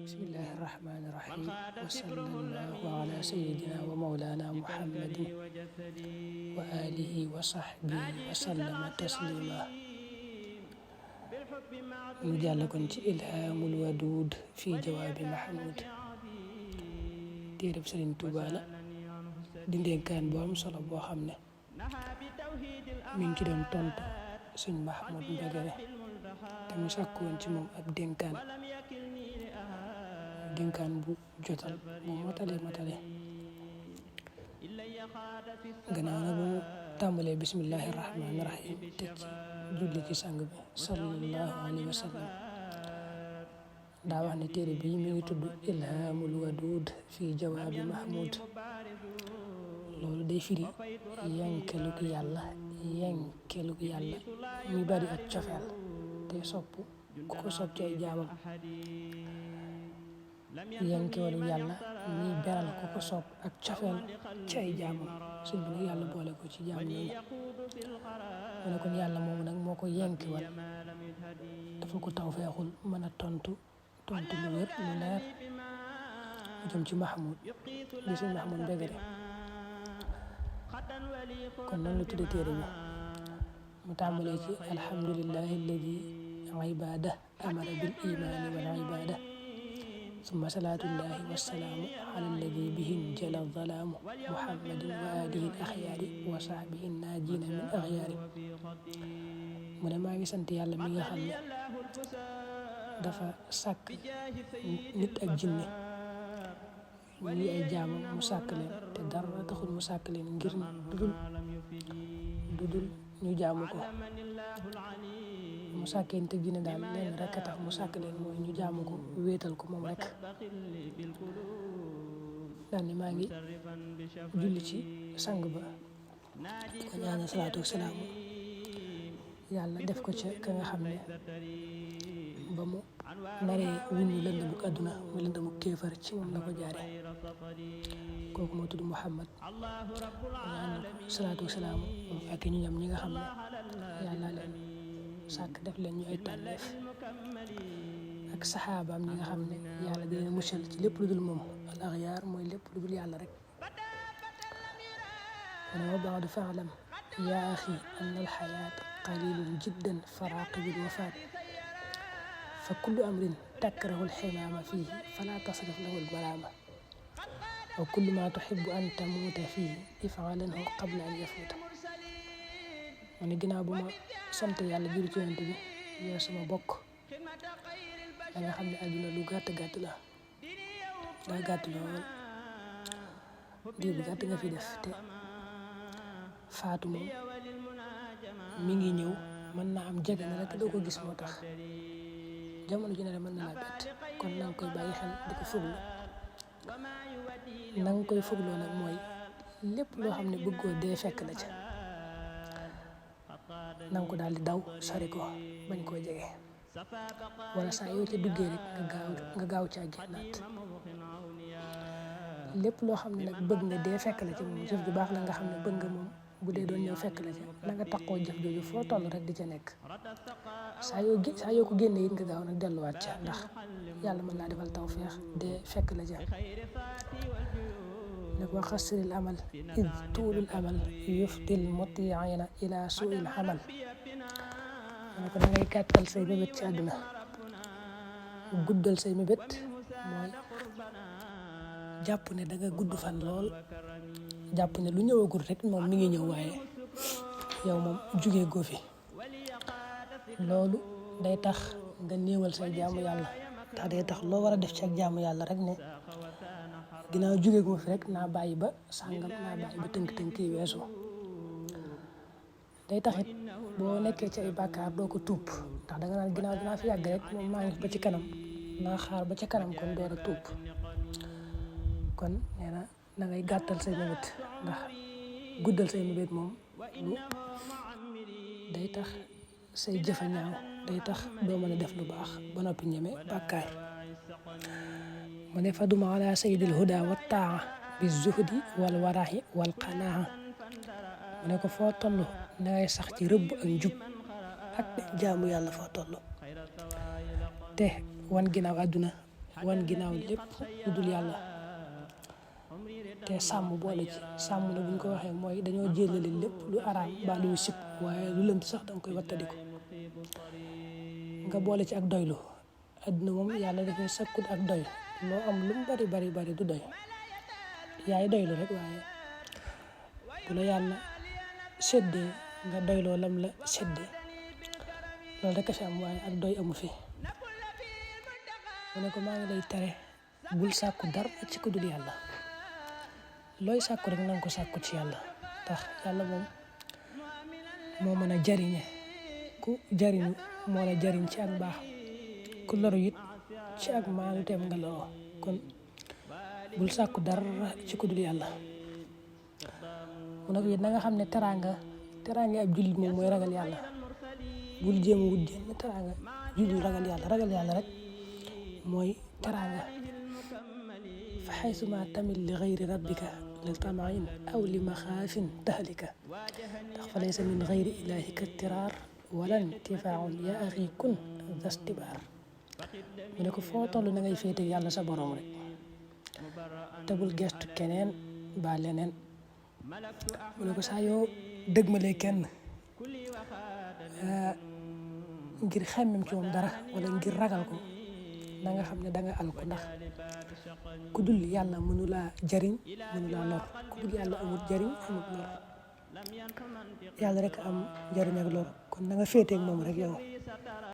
bismillahi irrahmani irrahim wa sallallahu ala sayidina wa maulana muhammadin wa alihi wa sahbihi wa sallama taslima. ñu jàll kon ci ilhaamul waduud fi jawaabi mahmud. téereb Sëriñ Tuubaa la di ndénkaan bu am solo boo xam ne mi ngi ci doon tontu Sëriñ Mahmoud Mbegere te mu sàkk woon ci moom ab dénkaan bu jotal bu matale gannaaw na ba mu tàmbalee bismillahi rahmaani rahim teg ci julli ci sang bi sallallahu alayhi wa sallam daa wax ne téere bii mi ngi tudd ilhaamul waduud fi jawaabi mahmud. loolu day firi yankeluk yàlla muy bari ak cofeel te sopp ku ko sopp ci ay jaamam. yankewalu yàlla muy beral ku ko sopp ak cofeel ci ay jaamam. suñ bi nag yàlla boole ko ci jaam ñooñu mu ne kon yàlla moomu nag moo ko yankewal dafa ko taw feexul mën a tontu lu wér lu leer jëm ci Mahmoud di Sëriñ Mahmoud Mbegere. kon noonu la tudde téere bi mu tàmbalee ci alhamdulillahi alladi ibada amara bil imani wal ibada summa salatullahi wassalaamu ala alladi bihim jala zalaamu muhammadin wa alihi al axyaari wa sahbihi naajina min axyaari. mu ne maa ngi sant yàlla mi nga xam ne dafa sàkk nit ak jinne ñi ay jaamam mu sàkk leen te dara taxul mu sàkk leen ngir dudul ñu jaamu ko. mu sàkkee nit ak jinne daal leen rek a tax mu sàkk leen mooy ñu jaamu ko wéetal ko moom rek. daal ni maa ngi julli ci sang ba ko ñaanal salaatu wasalaamu yàlla def ko ca ka nga xam ne ba mu naree wuñu lëndëmuk àdduna mu lëndëmuk kéefar ci moom la ko jaare kooku moo tudd Muhammad. ñaanal salaatu wasalaamu moom ak ñu ñam ñi nga xam ne yàlla leen sàkk def leen ñu ay tànneef ak saxaabaam ñi nga xam ne yàlla dina musal ci lépp lu dul moom. al axyaar mooy lépp lu dul yàlla rek. wana wa baadu faalam yaa axi anna al xayaat qalilun jiddan faraaqibil wafaat fa kullu amrin takrahu al ximaama fiihi fala tasrif lahu al maraama wa kullu ma tuxibu an tamuuta fiihi ifaalanhu qabla an yafuuta. ma ne ginnaaw bu ma sant yàlla jur ci yonent bi yow sama bokk da nga xam ne àdduna lu gàtt la daa gàtt lool diir bu gàtt nga fi def te faatu moom mi ngi ñëw mën naa am jege na rek doo ko gis moo tax jamono ji ne mën na laa bett kon na nga koy bàyyi xel di ko fuglu. na nga koy fugloo nag mooy lépp loo xam ne bëggoo dee fekk la ca na nga ko daal di daw sori ko bañ koo jege wala saa yoo ca duggee rek nga gaaw caa génnaat. lépp loo xam ne nag bëgg nga dee fekk la ca moom jëf ju baax la nga xam ne bëgg nga moom bu dee doon ñëw fekk la ca na nga taxoo jëf jooju foo toll rek di ca nekk. saa yoo ko génnee it nga gaaw nag delluwaat ca ndax yàlla mën laa defal tawfeex dee fekk la ca. nag wa xasril amal id tuulul amal yufdil mutiina ila suil amal. ne ko da ngay gàttal say mébét ci àdduna guddal say mébét mooy jàpp ne da nga gudd fan lool jàpp ne lu ñëwagul rek moom mi ngi ñëw waaye yow moom jugee goo fi. loolu day tax nga néewal say jaamu yàlla tax day tax loo war a def ci ak jaamu yàlla rek ne ginnaaw jugee goo fi rek naa bàyyi ba sàngam naa bàyyi ba tënk yi weesu. day taxit boo nekkee ci ay bàkkaar doo ko tuub ndax danga naan ginnaaw dinaa fi yàgg rek moom maa ngi ba ci kanam naa xaar ba ca kanam kon door a tuub. kon nee na da ngay gàttal say mébét ndax guddal say mébét moom lu day tax say jëfa ñaaw day tax doo mën a def lu baax ba noppi ñeme bàkkaar. mu ne faduma ala sayyidil huda wa taa bi zuhdi wal warahi wal qanaa. mu ne ko foo toll na ngay sax ci rëbb ak njub ak jaamu yàlla foo toll te wan ginnaaw àdduna wan ginnaaw lépp lu dul yàlla te sàmm boole ci sàmm na buñ ko waxee mooy dañoo jëlale lépp lu araam ba lu sib waaye lu lënt sax danga koy wattadiku nga boole ci ak doylu àdduna moom yàlla dafay sakkut ak doy loo am lu mu bari du doy yaay doylu rek waaye bu la yàlla séddee nga doyloo lam la séddee loolu rek a fi am waaye ak doy amu fi mu ne ko maa ngi lay tere bul sàkku dara ci ku dul yàlla looy sàkku rek nanga ko sàkku ci yàlla tax yàlla moom moo mën a jariñe ku jariñu moo la jariñ ci ak baax ku loru it ci ak maanu teem nga loroo kon bul sàkku dara ci ku dul yàlla mu ne ko it na nga xam ne teraanga ab jullit moom mooy ragal yàlla bul jéem a wut jenn teraanga jullit ragal yàlla rek mooy teraanga fa xaysuma tamil li xayri rabbika li tamain aw li maxaafin tahlika ndax fa laysa min xayri ilahika tiraar wala intifaaun yaa axi kun dastibaar mu ne ko foo toll na ngay féete yàlla sa borom rek te bul gestu keneen ba leneen mu ne ko saa yoo dëgmalee kenn ngir xemmem ci moom dara wala ngir ragal ko na nga xam ne da nga alko ndax ku dul yàlla mënu laa jariñ mënu laa lor ku dul yàlla amul jariñ amul lor yàlla rek am jariñ ak lor kon na nga féeteeg moom rek yow